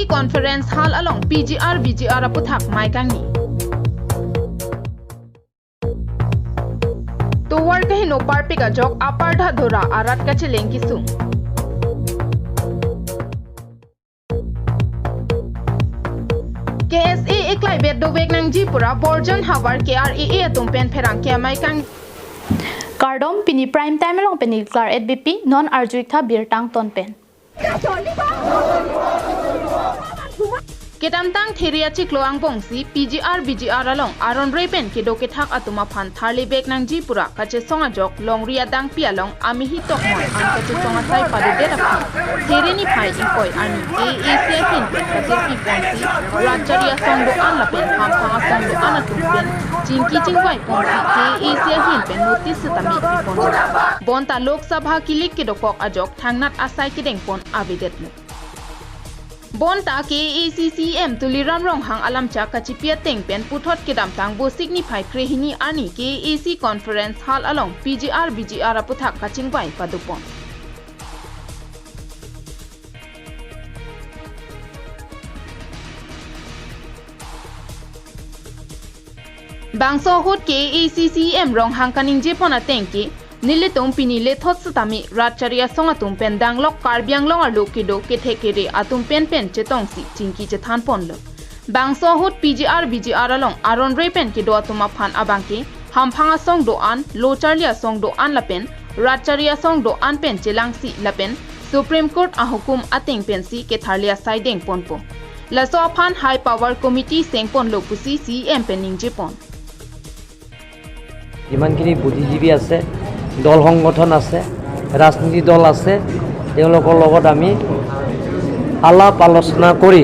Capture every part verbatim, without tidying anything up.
Conference Hall along P G R V G R aputhak mei kangni. Tovar kaheno parpik ajok Upper Dhodora arat kacheleng kesung. K S A eklai bet dovek nangji pura Borjan havar K R A A atum pen pherangke amei kang. Kardom, pini Prime Time along pen neli Claret Beypi, non arju-ik tha birta angton pen. Kedamtang There achiklo angbongsi P G R V G R along aron rei pen kedo kethak atum aphan tharli bek nangji pura kachesong ajok longri adangpi along amehi tokmoi an kachesong asai padodet aphi There niphai ingkoi arni K A A C ahin pen kachirpi ponsi rat chari asong do-an lapen hamphang asong do-an atum pen chingki chingvai ponsi K A A C ahin pen notice setame pi pon. Bonta Lok Sabha kilik kedokok ajok thangnat asai kedeng pon avedetlo. Bonta K A A C C E M Tuliram Ronghang alamchak kachipi ateng pen puthot kedamtang Vosik niphai krehini arni K A A C Conference Hall along P G R V G R aputhak kachingvai padopon. Bangso ahut K A A C C E M Ronghang kaningje pon ateng ke, nelitum pini lethot setame rat chari asong atum pen danglok Karbi Anglong arlo kedo kethe kere atum pen pen chetongsi chingki chethan ponlo. Bangso ahut P G R V G R along aron rei pen kedo atum aphan abangke hamphang asong do-an, lo charli asong do-an lapen rat chari asong do-an pen chelangsi lapen Supreme Court ahukum ateng pensi ketharli asai deng ponpo. Laso aphan High Power Committee seng ponlo pusi C E M pen ningje pon. যিমানখিনি বুদ্ধিজীৱী আছে, দল সংগঠন আছে, ৰাজনীতি দল আছে, তেওঁলোকৰ লগত আমি আলাপ আলোচনা কৰি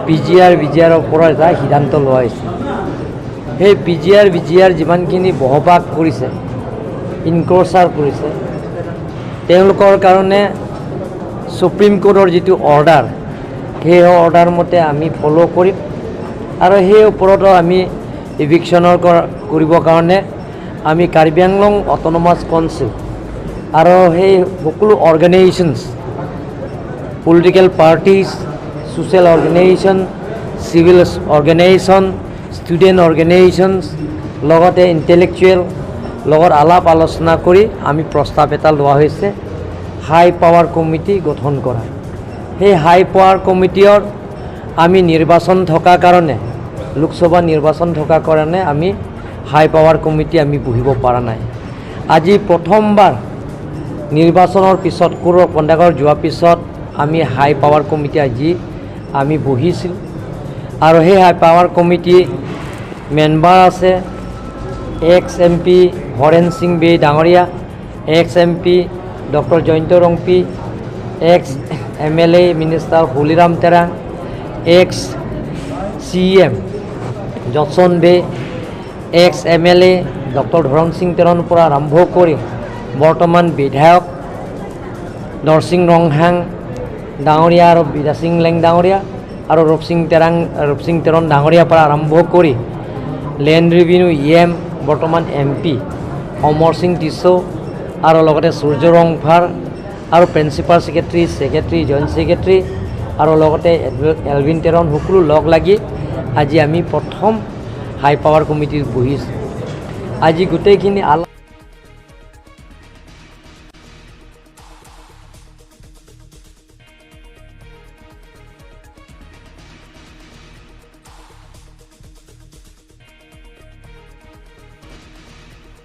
পি জি আৰ, ভি জি আৰৰ ওপৰত এটা সিদ্ধান্ত লোৱা হৈছে। সেই পি জি আৰ, ভি জি আৰ যিমানখিনি বসবাস কৰিছে, ইনক্ৰচাৰ কৰিছে, তেওঁলোকৰ কাৰণে ছুপ্ৰিম কোৰ্টৰ যিটো অৰ্ডাৰ, সেই অৰ্ডাৰ মতে আমি ফ'ল' কৰিম আৰু সেই ওপৰতো আমি ইভিকশ্যনৰ কৰ-, কৰিবৰ কাৰণে আমি কাৰ্বি আংলং অট'নমাছ কাউন্সিল আৰু সেই সকলো organisations, political parties, social organisation, civil organisation, student organisations, লগতে ইণ্টেলেকচুৱেল লগত আলাপ আলোচনা কৰি আমি প্ৰস্তাৱ এটা লোৱা হৈছে হাই পাৱাৰ কমিটি গঠন কৰা। সেই হাই পাৱাৰ কমিটিৰ আমি নিৰ্বাচন থকা কাৰণে, লোকসভা নিৰ্বাচন থকা কাৰণে আমি হাই পাৱাৰ কমিটি আমি বহিব পৰা নাই। আজি প্ৰথমবাৰ নিৰ্বাচনৰ পিছত, কোড অফ কণ্ডাক্টৰ যোৱাৰ পিছত আমি হাই পাৱাৰ কমিটি আজি আমি বহিছিলোঁ আৰু সেই হাই পাৱাৰ কমিটি মেম্বাৰ আছে ex M P Haren Singh Bey ডাঙৰীয়া, ex M P doctor Jayanta Rongpi, ex M L A minister Holiram Terang, ex C M Jotson Bey, ex M L A doctor Dharan Singh তেৰণৰ পৰা আৰম্ভ কৰি বৰ্তমান বিধায়ক দৰসিং ৰংহাং ডাঙৰীয়া আৰু বিদ্যাসিং লেং ডাঙৰীয়া আৰু ৰূপসিং তেৰাং, ৰূপসিং তেৰণ ডাঙৰীয়াৰ পৰা আৰম্ভ কৰি লেণ্ড ৰেভিনিউ ই এম, বৰ্তমান এম পি অমৰ সিং টিছো আৰু লগতে সূৰ্য ৰংফাৰ আৰু principal secretary, secretary, joint secretary আৰু লগতে এডভ-, এলভিন তেৰণ সকলো লগ লাগি আজি আমি প্ৰথম হাই পাৱাৰ কমিটিত বহিছোঁ। আজি গোটেইখিনি আলা-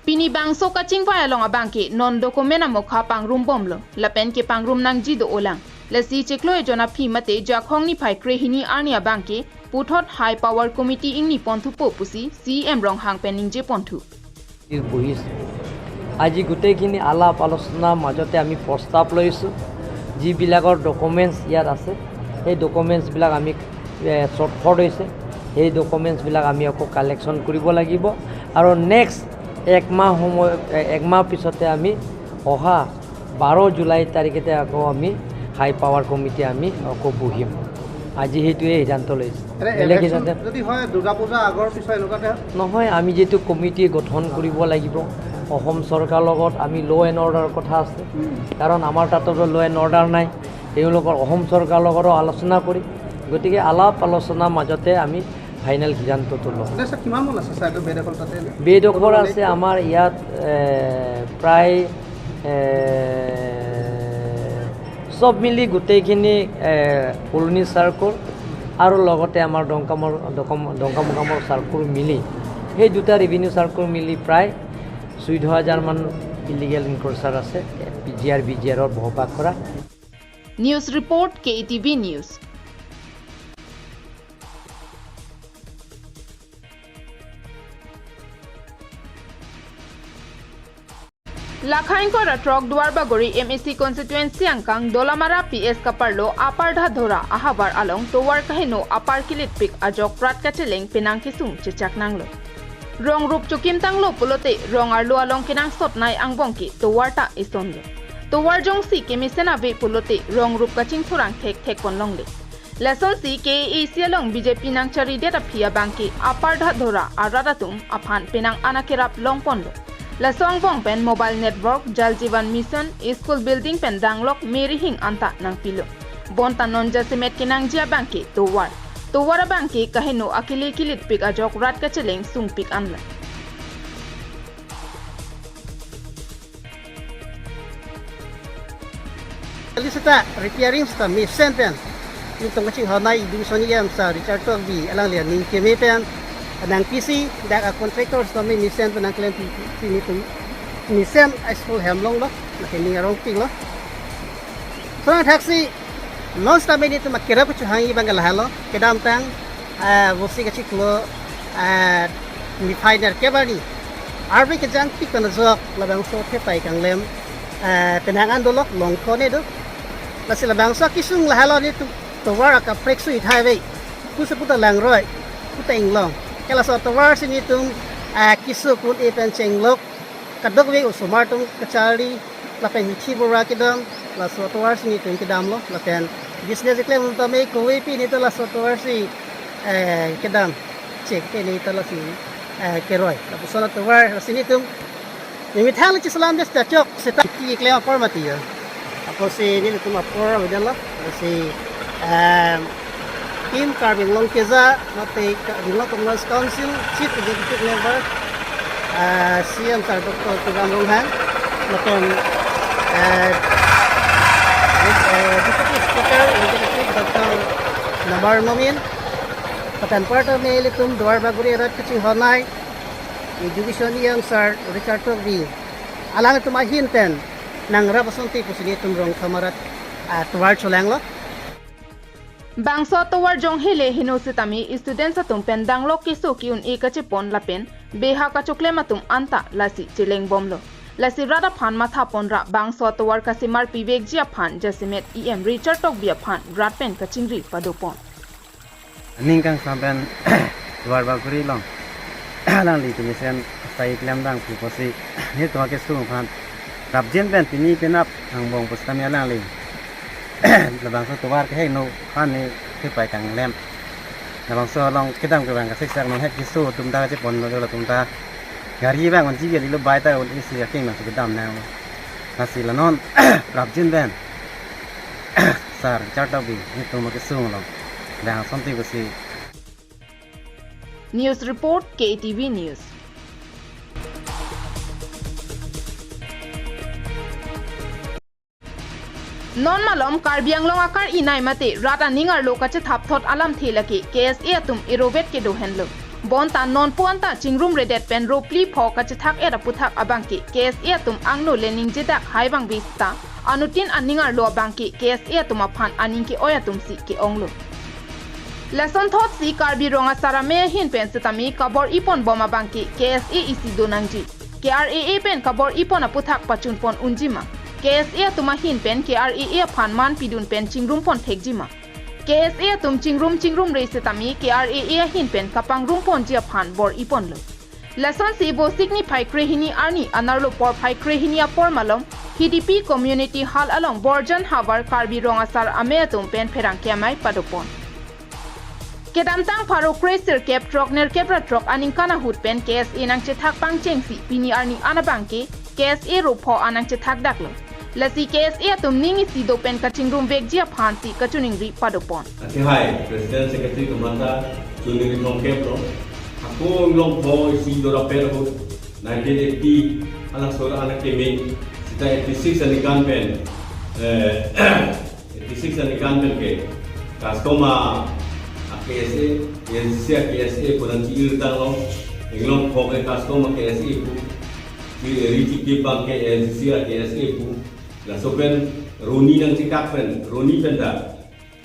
Pini bangso kachingvai along abangke non document amokha pangrumbomlo, lapen kepangrum nangji do-olang. Lasi chiklo ejon aphi mate Jakhong niphai krehini arni abangke puthot High Power Committee ingni ponthupo pusi C E M Ronghang pen ningje ponthu. বহিছোঁ। আজি গোটেইখিনি আলাপ আলোচনাৰ মাজতে আমি প্ৰস্তাৱ লৈছোঁ, যিবিলাকৰ ডকুমেণ্টছ ইয়াত আছে, সেই ডকুমেণ্টছবিলাক আমি, এ, শ্বৰ্ট ফৰ্ট হৈছে, সেই ডকুমেণ্টছবিলাক আমি আকৌ কালেকশ্যন কৰিব লাগিব আৰু নেক্সট এক মাহ সময়, এ, এক মাহ পিছতে আমি অহা বাৰ জুলাই তাৰিখতে আকৌ আমি হাই পাৱাৰ কমিটি আমি আকৌ বহিম। আজি সেইটোৱে সিদ্ধান্ত লৈছোঁ। এনে বেলেগ ইলেকশ্যন সিদ্ধান্ত যদি হয়, দুৰ্গা পূজা আগৰ পিছত এনেকুৱাতে? নহয়, আমি যিটো কমিটি গঠন কৰিব লাগিব, অসম চৰকাৰৰ লগত আমি ল' এণ্ড অৰ্ডাৰৰ কথা আছে, উম। কাৰণ আমাৰ তাতো ল' এণ্ড অৰ্ডাৰ নাই। তেওঁলোকৰ অসম চৰকাৰৰ লগতো আলোচনা কৰি গতিকে আলাপ আলোচনাৰ মাজতে আমি ফাইনেল সিদ্ধান্তটো ল'ম। এতিয়া ছাৰ, কিমান মান আছে ছাৰ, এইটো বেডখৰ তাতে? বেডখৰ আছে আমাৰ ইয়াত, এ, প্ৰায়, এ, চব মিলি গোটেইখিনি, এ, পুৰণি চাৰ্কল আৰু লগতে আমাৰ ডংকামৰ, ডকম-, ডংকামুকামৰ চাৰ্কল মিলি সেই দুটা ৰেভিনিউ চাৰ্কল মিলি প্ৰায় চৈধ্য হাজাৰমান ইলিগেল ইনক্ৰচাৰ আছে, জি আৰ বি জি আৰৰ বসবাস কৰা। News report, K E T V News. Lakhain kora throk Duarbagori M A C constituency angkang Dolamara P S kaparlo Apar Dhadhora ahavar along tovar kaheno apar kilitpik ajok rat kacheleng penang kesung chechak nanglo. Rong rup chokimtanglo pulote rong arlo along kenangsotnei angbong ke tovar ta esonlo. Tovar jongsi kemesen ave pulote rong rup kachingthurang thekthek ponlongle. Lasonsi K A A C along B J P nangcharidet aphi abangke Apar Dhadhora arat atum aphan penang anakerap longponlo. Laso angbong pen mobile network, Jal Jeevan Mission, school building pen danglok merihing anta nangpilo. Bonta non jasemet kenangji abangke tovar. Tovar abangke kaheno akili kilitpik ajok rat kacheleng sungpik anlo. Kali seta repairing seta mesen pen nelitum kachinghon nai Education E M sir Richard Tokbi alangli aning keme pen nangpisi dak a contractor seta me mesen pen nangklem pi, pi nelitum mesen a school hem longlo, lake ning arongpiklo. Sarang thaksi non seta me nelitum akerap kachehangji abang lahelo, kedamtang, ah, vosi kachiklo, ah, niphai nerkep arni arve kejangpik pen ajok labangso thepai kanglem, ah, penang an dolok longthone do. Lasi labangso kesung lahelo nelitum tovar akaprek sui thai ve. Pusi puta langroi, puta inglong. Ke laso tovar si nelitum, ah, keso kun-e pen chenglok, kadokave osomar atum kacharli lapen hithi bura kedam, laso tovar si nelitum kedamlo, lapen business keklem atum tame kove pi nelitum laso tovar si, eh, kedam. Chek ke nelitum lasi, eh, keroi. Lapuson atovar lasi nelitum nemethang le chiselam des ta chok seta keklem apor mati ya. Apotsi nelitum apor avedet lo. Lasi, em, Team Karbi Anglong Keja, mate Karbi Anglong Autonomous Council Chief Executive Member, eh, C M Sir Doctor Tuliram Ronghang, lapen, eh, eh, Deputy Speaker, Executive Doctor Namar Momin, lapen apar tame ilitum Duarbagori arat kachinghon nai Education E M Sir Richard Tokbi, alangtum ahin pen nangrap asonte pusi nelitum Rongkham arat, ah, tovar cholanglo. Bangso tovar jong hele heno setame students atum pen danglok keso ke-un-e kachepon lapen beha kachoklem atum anta lasi chelengbomlo. Lasi rat aphan mathaponra bangso tovar kasemar pivekji aphan jasemet E M Richard Tokbi aphan rat pen kachingri padopon. Aning kangsam pen Duarbagori along alanglitum mesen asai klemdang pu pusi nelitum akesung aphan rapjin pen pini penap angbong pusitame alangli labangso tovar keheno aphan ne thepai kanglem. Labangso along kedam kevang kasiksak nonhet keso atum ta kacheponlo, latum ta gari vang unji kalilo, bike ta un-e si aking nangsi kedam nang. Lasi la non rapjin pen Sir Richard Tokbi nelitum akesung along vang asonte pusi. News report, K E T V News. Non malom Karbi Anglong akar-inei mate rat aning arlo kachethapthot alamthe lake K S A atum erovet kedo henlo. Bonta nonpu anta chingrumredet pen ropli pho kachethak-et aputhak abangke K S A atum angno le ningjedak hai vangve seta anuttin aning arlo abangke K S A atum aphan aning ke-oi atumsi ke-onglo. Lasonthotsi Karbi Rong Asar Amei ahin pen setame kabor-ipon bom abangke K S A isi do nangji. K R A A pen kabor-ipon aputhak pachunpon unjima? K S A atum ahin pen K R A A aphan man pidun pen chingrumpon thekjima? K S A atum chingrum chingrumre setame K R A A ahin pen kapangrumponji aphan bor-iponlo. Lasonsi Vosik niphai krehini arni anerlo porphai krehini apor malom K D P Community Hall along Borjan havar Karbi Rong Asar Amei atum pen pherangke amei padopon. Kedamtang pharo kre sirkep throk nerkep ra throk aningkan ahut pen K S A nangchethak pangchengsi pini arni an abangke K S A ropho an nangchethakdaklo. Lasi K S A atum ning isi do pen kachingrum vekji aphan si kachiningri padopon. Athehai President Secretary atum anta chuningri thomkep lo. Ako inglong pho isi do ra pen ho nineteen eighty alang sora anak keme sita eighty six aningkan pen, eh, eighty six aningkan pen ke CASSCOM a K S A, N C C a K S A pu nangchi-ir tanglo. Inglong pho ke CASSCOM a K S A pu, si ri chikip abang ke N C C a K S A pu. Laso pen roni nangchikak pen, roni pen ta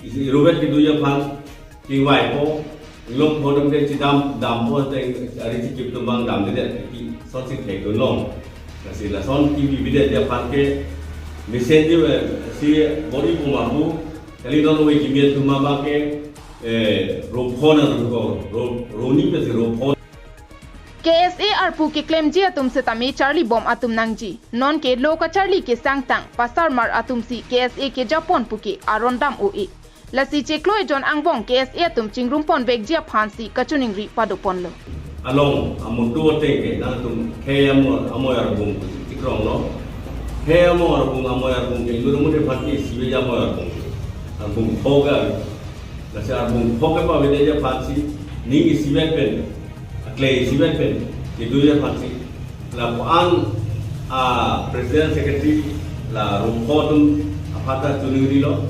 isi rovet kedoji aphan kingvaipo, inglong pho atum ke chidam dampo, ateng ari chikip atum abang damdedet, ki son si thekdun long. Lasi lason kebibidetji aphan ke mesenji, eh, si bor-i pu ma pu, kali non ove kimi atum abang ke, eh, ro pho nangkok, ro, roni pensi ro pho. K S A arpu keklemji atum setame charlibom atum nangji. Nonke lo kacharli kesang tang pasarmar atum si K S A kejapon puke aron dam-o-e. Lasi chiklo ejon angbong K S A atum chingrumpon vekji aphan si kachiningri padoponlo. Along amutu ateng ke nangtum khei amo, amoi arbung chikrong lo. Khei amo arbung, amoi arbung ke inut amonit aphan ke isivet amoi arbung. Arbung pho ke. Lasi arbung pho kepavedetji aphan si ning isivet pen, akle isivet pen kedoji aphan si lapu-an a President Secretary la ro pho atum aphan ta chiningrilo,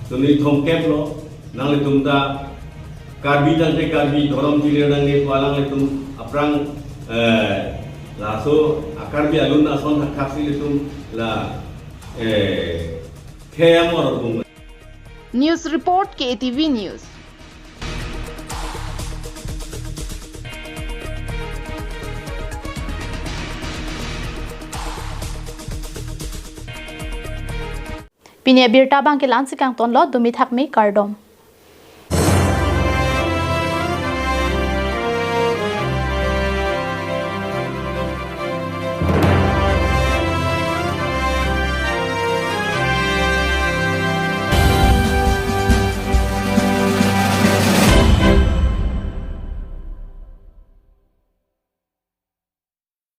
chiningri thomkep lo. Nanglitum ta Karbi tangte Karbi, dhorom chilir nangne pu alanglitum aphrang, eh, laso a Karbi alun ason thakthak si ilitum la, eh, khei amo arbung. News report, K A T V News. Pini abirta abang ke la-an si kangtonlo, dumi thakmi, kardom.